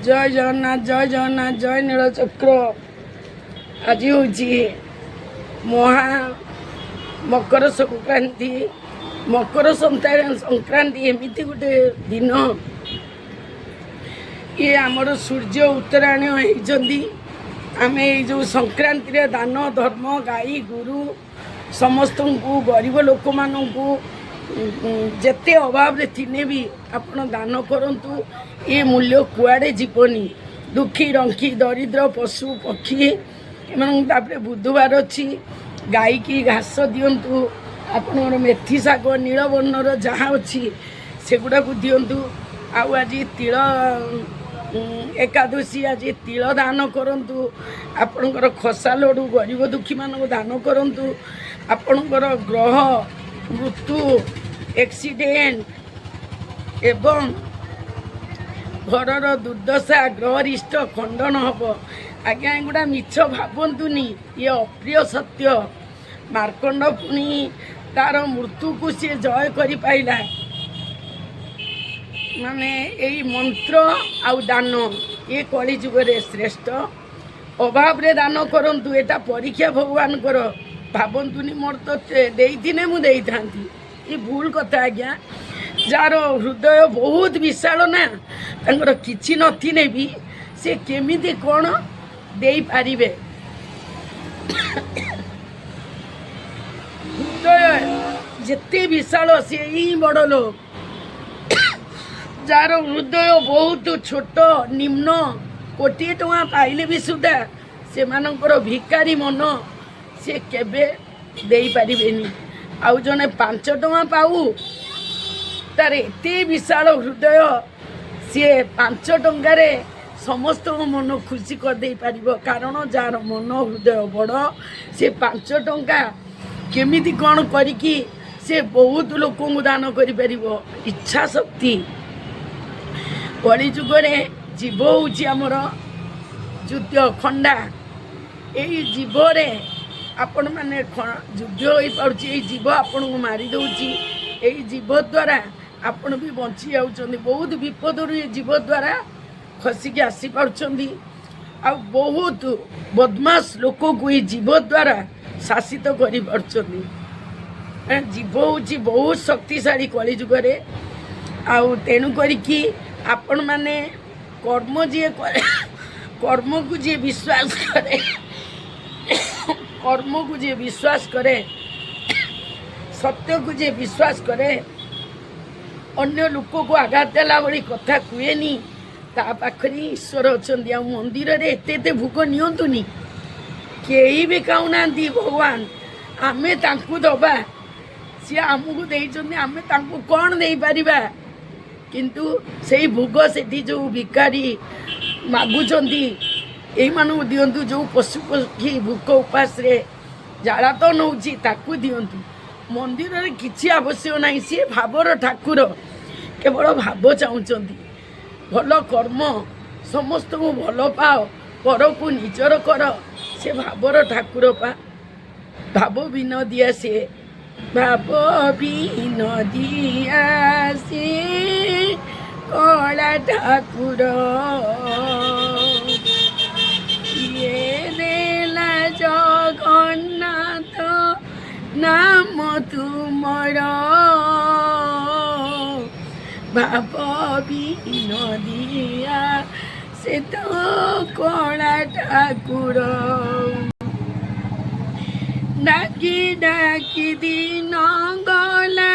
ଜୟ ଜଗନ୍ନାଥ, ଜୟ ଜଗନ୍ନାଥ, ଜୟ ନୀଳଚକ୍ର। ଆଜି ହେଉଛି ମହା ମକର ସଂକ୍ରାନ୍ତି। ମକର ସଂକ୍ରାନ୍ତି ଏମିତି ଗୋଟେ ଦିନ, ଇଏ ଆମର ସୂର୍ଯ୍ୟ ଉତ୍ତରାୟଣ ହେଇଛନ୍ତି। ଆମେ ଏଇ ଯେଉଁ ସଂକ୍ରାନ୍ତିରେ ଦାନ ଧର୍ମ, ଗାଈ ଗୋରୁ ସମସ୍ତଙ୍କୁ, ଗରିବ ଲୋକମାନଙ୍କୁ, ଯେତେ ଅଭାବରେ ଥିଲେ ବି ଆପଣ ଦାନ କରନ୍ତୁ। ଏ ମୂଲ୍ୟ କୁଆଡ଼େ ଯିବନି। ଦୁଃଖୀ ରଙ୍କି, ଦରିଦ୍ର, ପଶୁ ପକ୍ଷୀ ଏମାନଙ୍କୁ। ତାପରେ ବୁଧବାର ଅଛି, ଗାଈକି ଘାସ ଦିଅନ୍ତୁ। ଆପଣଙ୍କର ମେଥି ଶାଗ, ନୀଳବର୍ଣ୍ଣର ଯାହା ଅଛି ସେଗୁଡ଼ାକୁ ଦିଅନ୍ତୁ। ଆଉ ଆଜି ତିଳ ଏକାଦଶୀ, ଆଜି ତିଳ ଦାନ କରନ୍ତୁ। ଆପଣଙ୍କର ଖସା ଲଡ଼ୁ ଗରିବ ଦୁଃଖୀମାନଙ୍କୁ ଦାନ କରନ୍ତୁ। ଆପଣଙ୍କର ଗ୍ରହ, ମୃତ୍ୟୁ, ଆକ୍ସିଡେଣ୍ଟ ଏବଂ ଘରର ଦୁର୍ଦ୍ଦଶା, ଗ୍ରହରିଷ୍ଟ ଖଣ୍ଡନ ହେବ। ଆଜ୍ଞା, ଏଗୁଡ଼ା ମିଛ ଭାବନ୍ତୁନି, ଇଏ ଅପ୍ରିୟ ସତ୍ୟ। ମାର୍କଣ୍ଡ ପୁଣି ତାର ମୃତ୍ୟୁକୁ ସିଏ ଜୟ କରିପାଇଲା, ମାନେ ଏଇ ମନ୍ତ୍ର ଆଉ ଦାନ ଏ କଳି ଯୁଗରେ ଶ୍ରେଷ୍ଠ। ଅଭାବରେ ଦାନ କରନ୍ତୁ, ଏଟା ପରୀକ୍ଷା ଭଗବାନଙ୍କର। ଭାବନ୍ତୁନି ମୋର ତ ଦେଇଥିନେ ମୁଁ ଦେଇଥାନ୍ତି, ଏ ଭୁଲ କଥା ଆଜ୍ଞା। ଯାହାର ହୃଦୟ ବହୁତ ବିଶାଳ ନା, ତାଙ୍କର କିଛି ନଥିଲେ ବି ସେ କେମିତି କ'ଣ ଦେଇପାରିବେ? ହୃଦୟ ଯେତେ ବିଶାଳ ସେ ହିଁ ବଡ଼ ଲୋକ। ଯାହାର ହୃଦୟ ବହୁତ ଛୋଟ, ନିମ୍ନ, କୋଟିଏ ଟଙ୍କା ପାଇଲେ ବି ସୁଦ୍ଧା ସେମାନଙ୍କର ଭିକାରୀ ମନ, ସେ କେବେ ଦେଇପାରିବେନି। ଆଉ ଜଣେ 5 ଟଙ୍କା ପାଉ, ତାର ଏତେ ବିଶାଳ ହୃଦୟ, ସିଏ 5 ଟଙ୍କାରେ ସମସ୍ତଙ୍କ ମନ ଖୁସି କରିଦେଇ ପାରିବ। କାରଣ ଯାହାର ମନ ହୃଦୟ ବଡ଼, ସେ 5 ଟଙ୍କା କେମିତି କ'ଣ କରିକି ସେ ବହୁତ ଲୋକଙ୍କୁ ଦାନ କରିପାରିବ। ଇଚ୍ଛା ଶକ୍ତି। କଳିଯୁଗରେ ଜୀବ ହେଉଛି ଆମର ଯୁଦ୍ଧ ଖଣ୍ଡା। ଏଇ ଜୀବରେ ଆପଣମାନେ ଯୁଦ୍ଧ ହୋଇପାରୁଛି। ଏଇ ଜୀବ ଆପଣଙ୍କୁ ମାରି ଦେଉଛି, ଏଇ ଜୀବ ଦ୍ୱାରା ଆପଣ ବି ବଞ୍ଚି ଯାଉଛନ୍ତି। ବହୁତ ବିପଦରୁ ଏ ଜୀବ ଦ୍ୱାରା ଖସିକି ଆସିପାରୁଛନ୍ତି। ଆଉ ବହୁତ ବଦମାସ ଲୋକକୁ ଏଇ ଜୀବ ଦ୍ୱାରା ଶାସିତ କରିପାରୁଛନ୍ତି। ଜୀବ ହେଉଛି ବହୁତ ଶକ୍ତିଶାଳୀ କଳିଯୁଗରେ। ଆଉ ତେଣୁ କରିକି ଆପଣମାନେ କର୍ମ ଯିଏ କରେ, କର୍ମକୁ ଯିଏ ବିଶ୍ୱାସ କରେ, କର୍ମକୁ ଯିଏ ବିଶ୍ୱାସ କରେ, ସତ୍ୟକୁ ଯିଏ ବିଶ୍ୱାସ କରେ, ଅନ୍ୟ ଲୋକକୁ ଆଘାତ ଦେଲା ଭଳି କଥା କୁହେନି, ତା ପାଖରେ ହିଁ ଈଶ୍ୱର ଅଛନ୍ତି। ଆଉ ମନ୍ଦିରରେ ଏତେ ଏତେ ଭୋଗ ନିଅନ୍ତୁନି, କେହି ବି ଖାଉନାହାନ୍ତି। ଭଗବାନ, ଆମେ ତାଙ୍କୁ ଦବା, ସିଏ ଆମକୁ ଦେଇଛନ୍ତି, ଆମେ ତାଙ୍କୁ କ'ଣ ଦେଇପାରିବା? କିନ୍ତୁ ସେଇ ଭୋଗ ସେଠି ଯେଉଁ ଭିକାରୀ ମାଗୁଛନ୍ତି, ଏଇମାନଙ୍କୁ ଦିଅନ୍ତୁ। ଯେଉଁ ପଶୁ ପକ୍ଷୀ ଭୋକ ଉପାସରେ ଜ୍ୱାଳା ତ ନେଉଛି, ତାକୁ ଦିଅନ୍ତୁ। ମନ୍ଦିରରେ କିଛି ଆବଶ୍ୟକ ନାହିଁ। ସିଏ ଭାବର ଠାକୁର, କେବଳ ଭାବ ଚାହୁଁଛନ୍ତି। ଭଲ କର୍ମ, ସମସ୍ତଙ୍କୁ ଭଲ ପାଅ, ପରକୁ ନିଜର କର। ସେ ଭାବର ଠାକୁର ପା। ଭାବ ବିନୋଦିଆ ସିଏ, ଭାବ ବିନୋଦିଆ ସେ କଳା ଠାକୁର। କିଏ ଦେଲା ଜଗନ୍ନାଥ ନାମ ତୁମର? ଭାବ ବିନୋଦିଆ ସେ ତ କଳା ଠାକୁର। ଡାକି ଡାକି ଦିନ ଗଲା,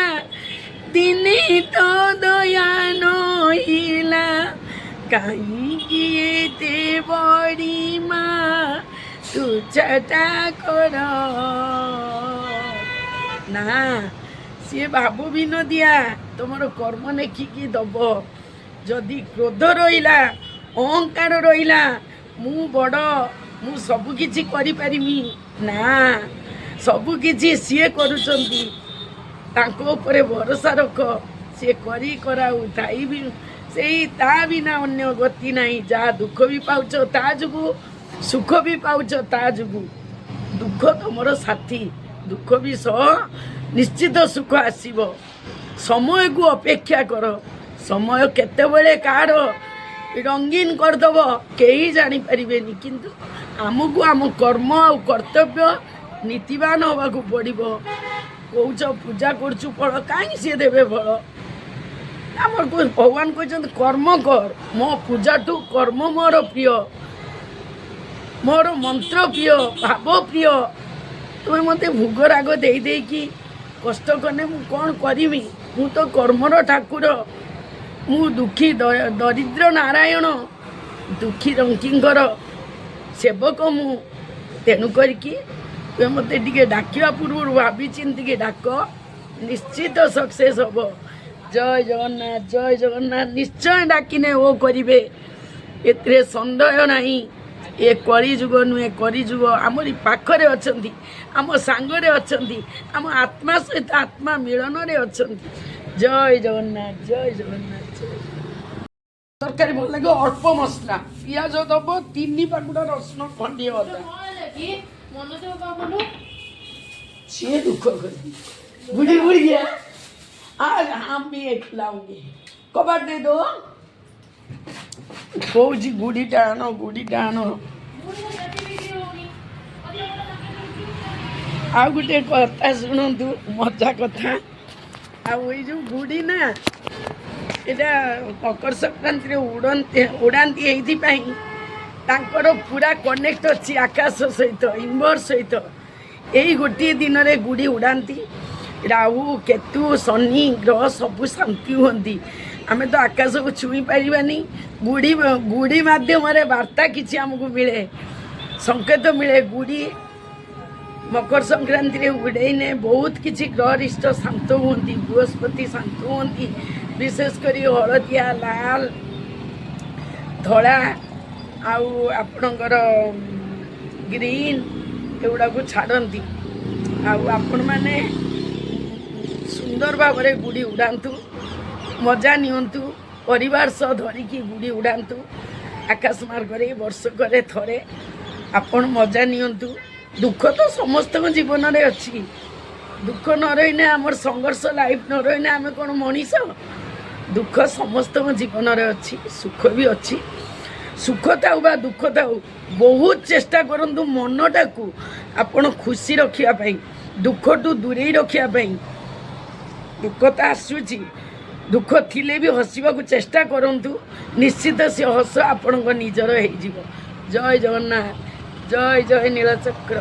ଦିନେ ତ ଦୟା ନହିଲା। କାହିଁକି ଏତେ ବଡ଼ିମା ତୁଚ୍ଛାଟା କର ନା? ସିଏ ଭାବ ବିନୋଦିଆ, ତମର କର୍ମ ଦେଖିକି ଦବ। ଯଦି କ୍ରୋଧ ରହିଲା, ଅହଙ୍କାର ରହିଲା, ମୁଁ ବଡ଼, ମୁଁ ସବୁ କିଛି କରିପାରିମି, ନା, ସବୁ କିଛି ସିଏ କରୁଛନ୍ତି। ତାଙ୍କ ଉପରେ ଭରସା ରଖ, ସିଏ କରି କରାଉ ଥାଇ ବି ସେଇ, ତା ବିନା ଅନ୍ୟ ଗତି ନାହିଁ। ଯାହା ଦୁଃଖ ବି ପାଉଛ ତା ଯୋଗୁଁ, ସୁଖ ବି ପାଉଛ ତା ଯୋଗୁଁ। ଦୁଃଖ ତମର ସାଥୀ, ଦୁଃଖ ବି ସହ ନିଶ୍ଚିତ ସୁଖ ଆସିବ। ସମୟକୁ ଅପେକ୍ଷା କର। ସମୟ କେତେବେଳେ କାହାର ରଙ୍ଗୀନ କରିଦେବ, କେହି ଜାଣିପାରିବେନି। କିନ୍ତୁ ଆମକୁ ଆମ କର୍ମ ଆଉ କର୍ତ୍ତବ୍ୟ ନୀତିବାନ ହେବାକୁ ପଡ଼ିବ। କହୁଛ ପୂଜା କରୁଛୁ, ଫଳ କାହିଁକି ସିଏ ଦେବେ? ଫଳ ଆମର ଭଗବାନ କହିଛନ୍ତି କର୍ମ କର। ମୋ ପୂଜାଠୁ କର୍ମ ମୋର ପ୍ରିୟ, ମୋର ମନ୍ତ୍ର ପ୍ରିୟ, ଭାବ ପ୍ରିୟ। ତୁମେ ମୋତେ ଭୋଗ ରାଗ ଦେଇ ଦେଇକି କଷ୍ଟ କଲେ ମୁଁ କ'ଣ କରିବି? ମୁଁ ତ କର୍ମର ଠାକୁର। ମୁଁ ଦୁଃଖୀ ଦରିଦ୍ର ନାରାୟଣ, ଦୁଃଖୀ ରଙ୍କିଙ୍କର ସେବକ ମୁଁ। ତେଣୁ କରିକି ତୁମେ ମୋତେ ଟିକେ ଡାକିବା ପୂର୍ବରୁ ଭାବି ଚିନ୍ତିକି ଡାକ, ନିଶ୍ଚିତ ସକ୍ସେସ୍ ହବ। ଜୟ ଜଗନ୍ନାଥ, ଜୟ ଜଗନ୍ନାଥ। ନିଶ୍ଚୟ ଡାକିନେ ଓ କରିବେ, ଏଥିରେ ସନ୍ଦେହ ନାହିଁ। ଏ କଳି ଯୁଗ ନୁହେଁ, କରି ଯୁଗ। ଆମରି ପାଖରେ ଅଛନ୍ତି, ଆମ ସାଙ୍ଗରେ ଅଛନ୍ତି, ଆମ ଆତ୍ମା ସହିତ ଆତ୍ମା ମିଳନରେ ଅଛନ୍ତି। ଜୟ ଜଗନ୍ନାଥ, ଜୟ ଜଗନ୍ନାଥ, ଜୟ। ତରକାରୀ ଭଲ ଲାଗିବ। ଅଳ୍ପ ମସଲା, ପିଆଜ ଦବ, 3 ପାକୁଡ଼ା ରସୁଣ, ଖଣ୍ଡିଏ ଅଦା। ସିଏ ଦୁଃଖ କରି बुढ़ी बुढ़ी गया। आज हम भी एक लाऊंगे, କବାଟ दे दो। କହୁଛି ଗୁଡ଼ିଟା ଆଣ, ଗୁଡ଼ିଟା ଆଣ। ଆଉ ଗୋଟେ କଥା ଶୁଣନ୍ତୁ, ମଜା କଥା। ଆଉ ଏଇ ଯୋଉ ଗୁଡ଼ି ନା, ଏଇଟା ମକର ସଂକ୍ରାନ୍ତିରେ ଉଡ଼ନ୍ତି, ଉଡ଼ାନ୍ତି ଏଇଥିପାଇଁ, ତାଙ୍କର ପୁରା କନେକ୍ଟ ଅଛି ଆକାଶ ସହିତ, ୟୁନିଭର୍ସ ସହିତ। ଏଇ ଗୋଟିଏ ଦିନରେ ଗୁଡ଼ି ଉଡ଼ାନ୍ତି। ରାହୁ, କେତୁ, ଶନି ଗ୍ରହ ସବୁ ଶାନ୍ତି ହୁଅନ୍ତି। ଆମେ ତ ଆକାଶକୁ ଛୁଇଁ ପାରିବାନି, ଗୁଡ଼ି ମାଧ୍ୟମରେ ବାର୍ତ୍ତା କିଛି ଆମକୁ ମିଳେ, ସଂକେତ ମିଳେ। ଗୁଡ଼ି ମକର ସଂକ୍ରାନ୍ତିରେ ଉଡ଼େଇନେ ବହୁତ କିଛି ଗ୍ରହରିଷ୍ଟ ଶାନ୍ତ ହୁଅନ୍ତି, ବୃହସ୍ପତି ଶାନ୍ତ ହୁଅନ୍ତି। ବିଶେଷ କରି ହଳଦିଆ, ଲାଲ, ଧଳା ଆଉ ଆପଣଙ୍କର ଗ୍ରୀନ୍, ଏଗୁଡ଼ାକୁ ଛାଡ଼ନ୍ତି। ଆଉ ଆପଣମାନେ ସୁନ୍ଦର ଭାବରେ ଗୁଡ଼ି ଉଡ଼ାନ୍ତୁ, ମଜା ନିଅନ୍ତୁ, ପରିବାର ସହ ଧରିକି ଗୁଡ଼ି ଉଡ଼ାନ୍ତୁ ଆକାଶ ମାର୍ଗରେ। ବର୍ଷକରେ ଥରେ ଆପଣ ମଜା ନିଅନ୍ତୁ। ଦୁଃଖ ତ ସମସ୍ତଙ୍କ ଜୀବନରେ ଅଛି। ଦୁଃଖ ନ ରହିଲେ, ଆମର ସଂଘର୍ଷ ଲାଇଫ୍ ନ ରହିଲେ ଆମେ କ'ଣ ମଣିଷ? ଦୁଃଖ ସମସ୍ତଙ୍କ ଜୀବନରେ ଅଛି, ସୁଖ ବି ଅଛି। ସୁଖ ଥାଉ ବା ଦୁଃଖ ଥାଉ, ବହୁତ ଚେଷ୍ଟା କରନ୍ତୁ ମନଟାକୁ ଆପଣ ଖୁସି ରଖିବା ପାଇଁ, ଦୁଃଖଠୁ ଦୂରେଇ ରଖିବା ପାଇଁ। ଦୁଃଖ ତ ଆସୁଛି, ଦୁଃଖ ଥିଲେ ବି ହସିବାକୁ ଚେଷ୍ଟା କରନ୍ତୁ। ନିଶ୍ଚିତ ସେ ହସ ଆପଣଙ୍କ ନିଜର ହେଇଯିବ। ଜୟ ଜଗନ୍ନାଥ, ଜୟ ଜୟ ନୀଳଚକ୍ର।